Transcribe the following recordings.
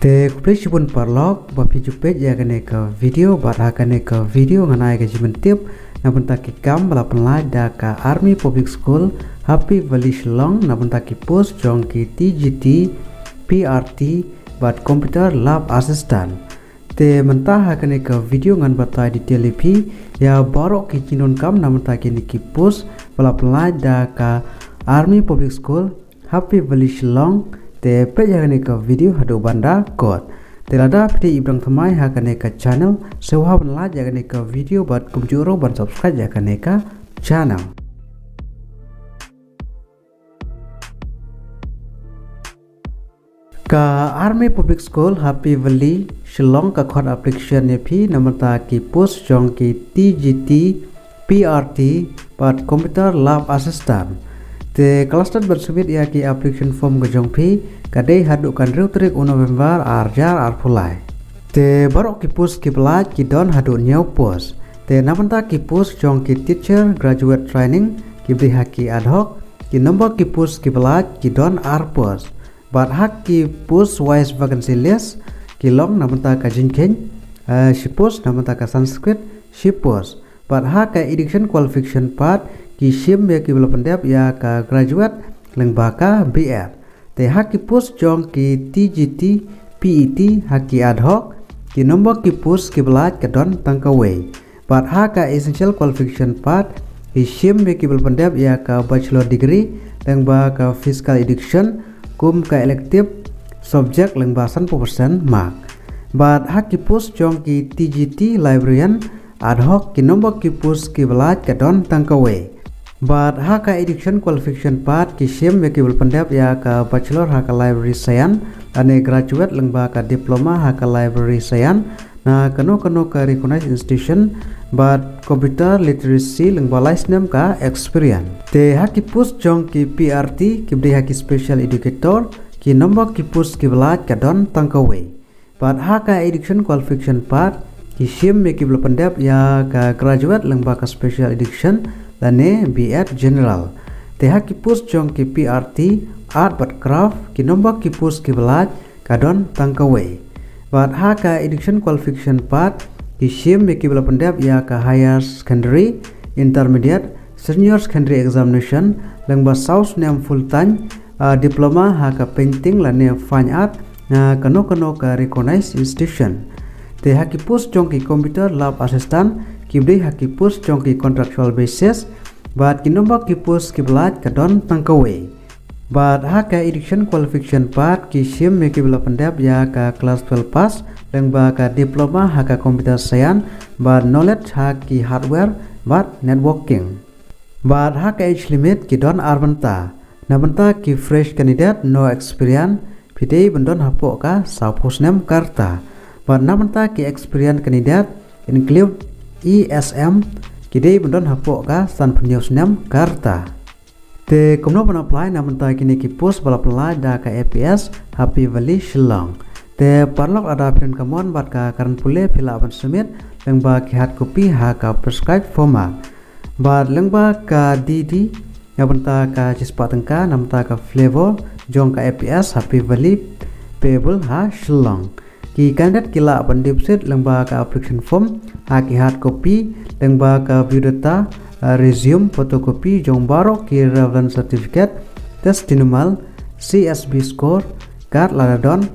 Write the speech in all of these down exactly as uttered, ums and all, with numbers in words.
Te khublei shibun paralok ba phi ju peit ïa kane ka video, bad ha kane ka video ngan ai ka jingpyntip na bynta ki kam ba la pynlait da ka Army Public School Happy Valley Shillong na bynta ki post jong ki T G T, P R T bad Computer Lab Assistant. Te mynta ha kane ka video ngan batai detail ïa phi ïa baroh ki jingdonkam na bynta kine ki post ba la pynlait da ka Army Public School Happy Valley Shillong. Te peit ïa kane ka video haduh ban da kut. Te lada phi dei i ba dang thymmai ha kane ka channel, sngewbha ban like ïa kane ka video bad kumjuh ruh ban subscribe ïa kane ka channel. Ka Army Public School Happy Valley Shillong ka khot application ïa phi na bynta ki post jong ki T G T, P R T bad Computer Lab Assistant. Te ka last date ban submit ïa ki application form ka jong phi ka dei haduh ka hynriew tarik u November ar hajar arphew lai. Te baroh ki post kiba lait ki don haduh hynñiew post. Te na bynta ki post jong ki teacher graduate training kiba dei ha ki ad hoc, ki nombor ki post kiba lait ki don ar post. Bad ha ki post wise vacancy list ki long na bynta ka jingkheiñ, eh, shi post, na bynta ka Sanskrit shi post. Bad ha ka education qualification part ki shim ïa kiba la pyndep ïa ka graduate lyngba ka B Ed. Te ha ki post jong ki T G T, P E T ha ki ad hoc, ki nombor ki post kiba lait ka don tang kawei. Bad ha ka essential qualification part ki shim ïa kiba la pyndep ïa ka bachelor degree lyngba ka physical education kum ka elective subject lyngba sanphew percent mark. Bad ha ki post jong ki T G T librarian ad hoc, ki nombor ki post kiba lait ka don tang kawei. Bad ha ka education qualification part ki shim ïa kiba la pyndep ïa ka bachelor ha ka library science lane graduate lyngba ka diploma ha ka library science na kano kano ka recognized institution, bad computer literacy lyngba lai snem ka experience. Te ha ki post jong ki P R T kiba dei ha ki special educator, ki nombor ki post kiba lait ka don tang kawei. Bad ha ka education qualification part ki shim ïa kiba la pyndep ïa ka graduate lyngba ka special education lane B Ed general. Te ha ki post jong ki P R T art bad craft, ki nombor ki post kiba lait ka don tang kawei. Bad ha ka education qualification part ki shim ïa kiba la pyndep ïa ka higher secondary, intermediate, senior secondary examination lyngba saw snem full time, ah, diploma ha ka painting lane fine art na kano kano ka recognized institution. Te ha ki post jong ki computer lab assistant kiba dei ha ki post jong ki contractual basis, bad ki nombor ki post kiba lait ka don tang kawei. Bad ha ka education qualification part ki shim ïa kiba la pyndep ïa ka class twelve pass lyngba ka diploma ha ka computer science bad knowledge ha ki hardware bad networking. Bad ha ka age limit ki don ar bynta. Na bynta ki fresh candidate, no experience, phi dei ban don hapoh ka sawphew snem ka rta. Bad na bynta ki experienced candidate, include E S M, ki dei ban don hapoh ka sanphew snem ka rta. Te kumno ban apply na bynta kine ki post ba la pynlait da ka A P S Happy Valley Shillong. Te paralok, lada phi don ka mon bad ka kyrdan pule, phi lah ban submit lyngba ki hard copy ha ka prescribed format. Bad lyngba ka D D na bynta ka shispah tyngka na bynta ka flavor jong ka A P S Happy Valley payable ha Shillong. Ki candidate ki lah ban deposit lyngba ka application form ha ki hard copy lyngba ka biodata, ah, resume, photocopy jong baroh ki relevant certificate, testimonial, C S B score card lada don.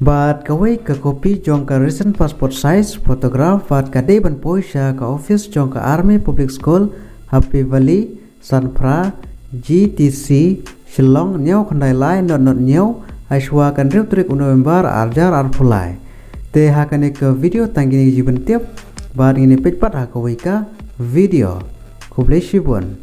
Bad kawei ka copy jong ka recent passport size photograph, bad ka dei ban poi sha ka office jong ka Army Public School Happy Valley, Sanpra, G T C, Shillong, hynñiew khyndai lai not not hynñiew, ha shuwa ka hynriew tarik u November ar hajar arphew lai. Te ha kane ka video tang kine ki jingpyntip, bad ngin ïa peit pat ha kawei ka video. Khublei shibun.